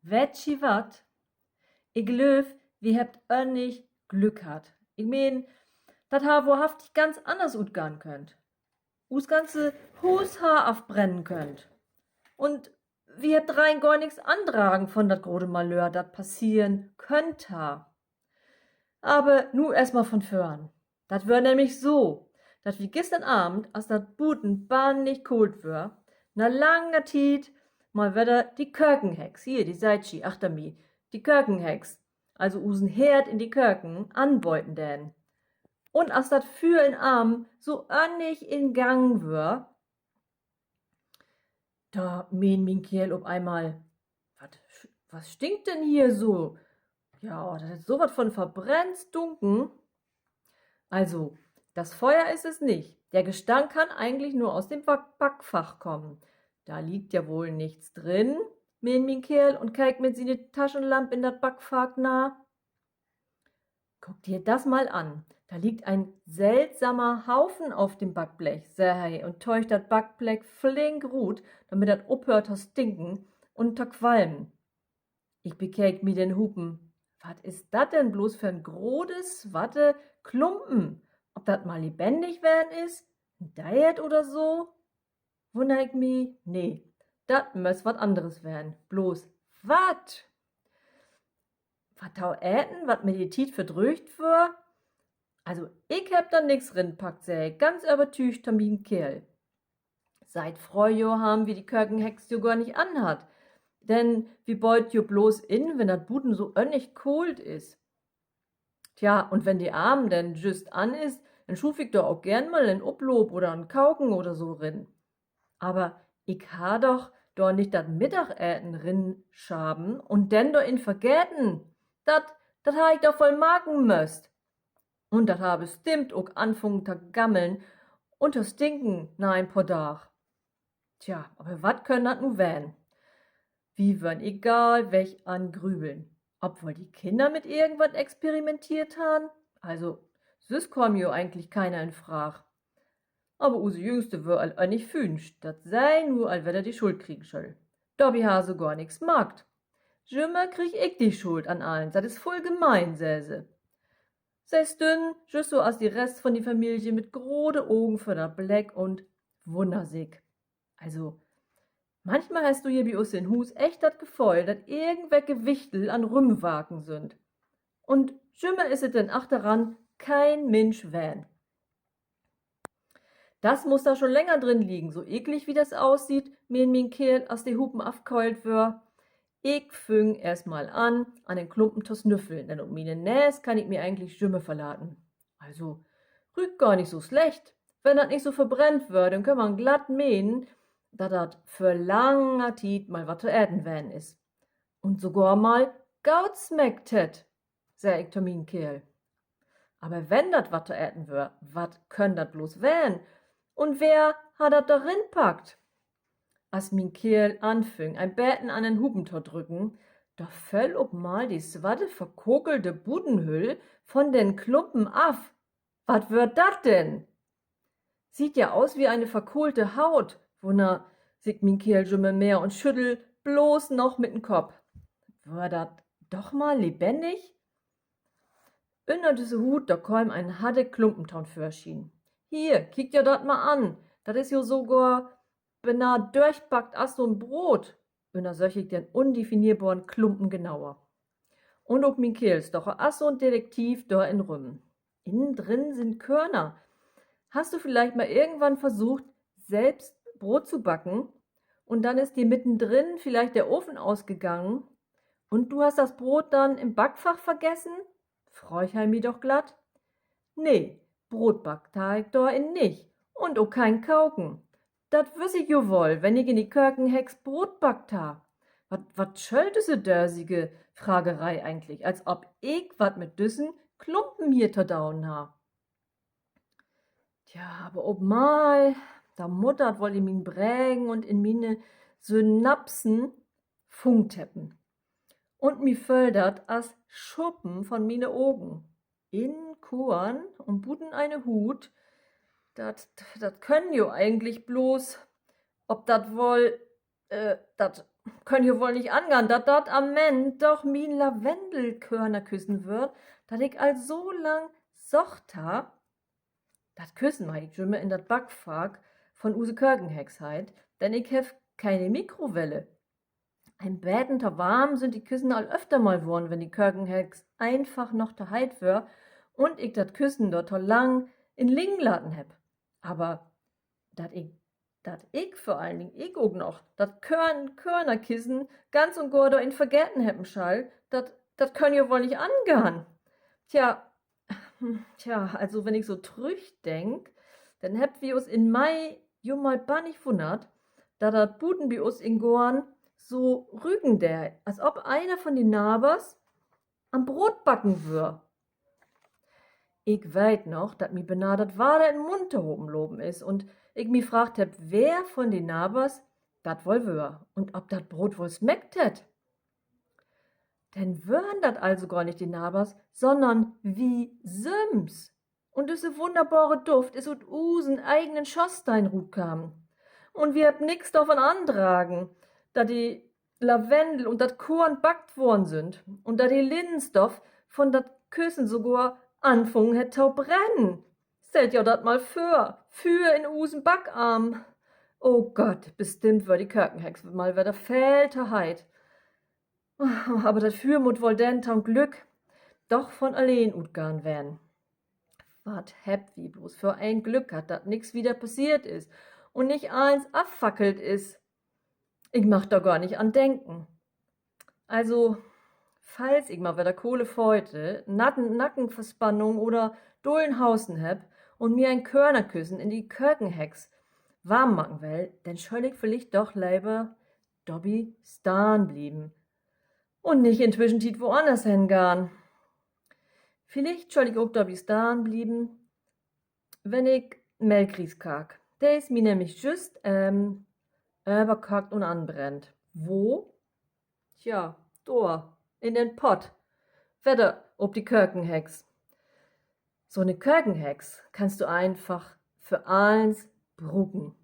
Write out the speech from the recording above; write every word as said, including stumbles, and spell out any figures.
Weet ji wat? Ik glööv, wi hebbt örnlich Glück hatt. Ik meen, dat harr wohrhaftig ganz anners utgahn köönt. Us ganze Huus harr afbrennen köönt. Un wi hebbt rein gor nix andragen von dat grote Malheur, dat passeren köönt harr. Aver nu eerstmal von vörn. Dat wöör nämlich so, dat wi güstern Avend, as dat buten bannig koolt wöör, na lange Tiet mal wedder de Kökenhex, hier, de seiht ji achter mi, de Kökenhex, also usen Heerd in de Köken, anböten deen. Un as dat Füer in Arm so örnlich in Gang wöör, dor meen mien Keerl op eenmal: Wat, wat stinkt denn hier so? Ja, dat is so wat von verbrennt, stunken. Also, das Feuer ist es nicht. Der Gestank kann eigentlich nur aus dem Back-, Backfach kommen. Da liegt ja wohl nichts drin, meen mien Keerl un keek mit siene Taschenlamp in dat Backfach na. Guck dir das mal an. Da liegt ein seltsamer Haufen auf dem Backblech, sä he un töög dat Backblech flink rut, dormit dat ophöört to stinken un to qualmen. Ik bekeek mi den Hupen. Wat is dat denn blots för en grote, swatte Klumpen? Of dat mal lebennig ween is? En Deert oder so? Wunner ik mi. Nee, dat müss wat anners ween. Blots wat? Wat to eten, wat mit de Tiet verdröögt wöör? Also, ik hebb dor nix rinpackt, sä ik ganz övertüügt to mien Keerl. Siet Fröhjohr harrn wi de Kökenhex jo gor nich anhatt, denn wi bööt jo blots in, wenn dat buten so örnlich koolt is. Tja, un wenn de Arm denn jüst an is, denn schuuv ik dor ok geern mal en Oploop oder en Koken oder so rin. Aver ik harr doch dor nich dat Middageten rinschaven un denn dorin vergeten. Dat, dat harr ik doch woll marken müsst. Un dat harr bestimmt ok anfungen to gammeln un to stinken na en poor Daag. Tja, aver wat köön dat nu ween? Wi wören egalweg an Grübeln. Obwoll de Kinner mit irgendwat experimenteert harrn? Also, süss keem jo egentlich keiner in Fraag. Aver use Jüngste wöör al örnlich fünsch, dat se nu al wedder de Schuld kriegen schöll. Dorbi harr se gor nix maakt. Jümmer krieg ik de Schuld an allens. Dat is vull gemein, sä se. Se stünn jüst so as de Rest von de Familie mit grote Ogen vör dat Bleck un wunner sik. Also, manchmal hest du hier bi us in Huus echt dat Geföhl, dat irgendwelke Wichtel an Rümwarken sünd. Un jümmer is et denn achteran keen Minsch ween. Das muss da schon länger drin liegen, so eklig wie das aussieht, meen mien Keerl, as de Hupen afköhlt wöör. Ik füng eerst mal an, an den Klumpen to snüffeln, denn op miene Nees kann ik mi egentlich jümmer verlaten. Also, rüükt gor nich so slecht. Wenn dat nich so verbrennt wöör, denn köön man glatt menen, dat dat vör lange Tiet mal wat to eten ween is. Un sogor mal goot smeckt hett, sä ik to mien Keerl. Aver wenn dat wat to eten wöör, wat köön dat blots ween? Un wer harr dat dor rinpackt? As mien Keerl anfüng, en beten an den Hupen to drücken, dor föll op mal de swatte, verkokelte Butenhüll von den Klumpen af. Wat wöör dat denn? Sieht ja aus wie eine verkohlte Haut, wunner sik mien Keerl jümmer mehr un schüddel blots noch mit den Kopp. Wöör dat doch mal lebennig? Ünner düsse Huut, dor keem en hadde Klumpen to'n Vörschien. Hier, kiek jo dat mal an. Dat is jo sogor benah dörchbackt as so'n Broot, ünnersöch ik den undefinierbaren Klumpen genauer. Un ok mien Keerl stoch as so'n Detektiv dor in rüm. Innen drin sind Körner. Hast du vielleicht mal irgendwann versucht, selbst Brot zu backen und dann ist dir mittendrin vielleicht der Ofen ausgegangen und du hast das Brot dann im Backfach vergessen?, fröög he mi doch glatt. Nee, Broot backt harr ik dor in nich. Un ok keen Koken. Dat wüss ik jo woll, wenn ik in de Kökenhex Broot backt harr. Wat, wat schöll düsse dösige Frageree egentlich, as of ik wat mit düssen Klumpen hier to doon harr? Tja, aver op mal, dor mutt dat woll in mien Bregen un in miene Synapsen funkt hebben. Un mi föll dat as Schuppen von miene Ogen. Innen Koorn un buten ene Huut, dat, dat köön jo egentlich blots, of dat woll, äh, dat Köön jo woll nich angahn, dat dat an'n Enn doch mien Lavendelkörnerküssen wöör, dat ik al so lang söcht harr. Dat Küssen maak ik jümmer in dat Backfack von use Kökenhex heit, denn ik heff kene Mikrowelle. En beten to warm sünd de Küssen al öfter mal worrn, wenn de Kökenhex eenfach noch to heit wöör un ik dat Küssen dor to lang in liggen laten hebb. Aver dat ik, dat ik, vör allen Dingen ik ok noch, dat Körn-, Körnerkissen ganz un gor dor in vergeten hebben schall, dat, dat köön jo woll nich angahn. Tja, tja, also wenn ik so trüchdenk, denn hebbt wi us in Mai jo mal bannig wunnert, dat dat buten bi us in Goorn so rüken dee, as of eener von de Nabers an't Brootbacken wöör. Ik weet noch, dat mi benahr dat Water in'n Mund tohopen lopen is un ik mi fraagt hebb, wer von de Nabers dat woll wöör un of dat Broot woll smeckt hett. Denn wören dat also gor nich de Nabers, sonnern wi sülms. Un düsse wunnerbare Duft is ut usen egenen Schosteen rutkamen. Un wi hebbt nix dorvon andragen, dat de Lavendel un dat Koorn backt worrn sünd un dat de Linnenstoff von dat Küssen sogor anfungen hett to brennen. Stellt jo dat mal vör, Füer in usen Backaven. O Gott, bestimmt wöör de Kökenhex mal wedder veel to heit. Aver dat Füer mutt woll denn to'n Glück doch von alleen utgahn ween. Wat hebbt wi bloots för en Glück hatt, dat nix wieder passeert is un nich allens affackelt is. Ik mag dor gor nich an denken. Also, falls ik mal wedder kole Fööt, Natten-, Nackenverspannung oder dullen Hoosten hebb un mi en Körnerküssen in de Kökenhex warm maken will, denn schöll ik villicht doch lever dorbi stahn blieven un nich in Twischentiet woanners hengahn. Villicht schöll ik ok dorbi stahn blieven, wenn ik Melkries kaak. De is mi nämlich jüst, ähm, överkaakt un anbrennt. Wo? Tja, dor, in den Pott. Wedder op de Kökenhex. So 'ne Kökenhex kannst du eenfach för allens bruken.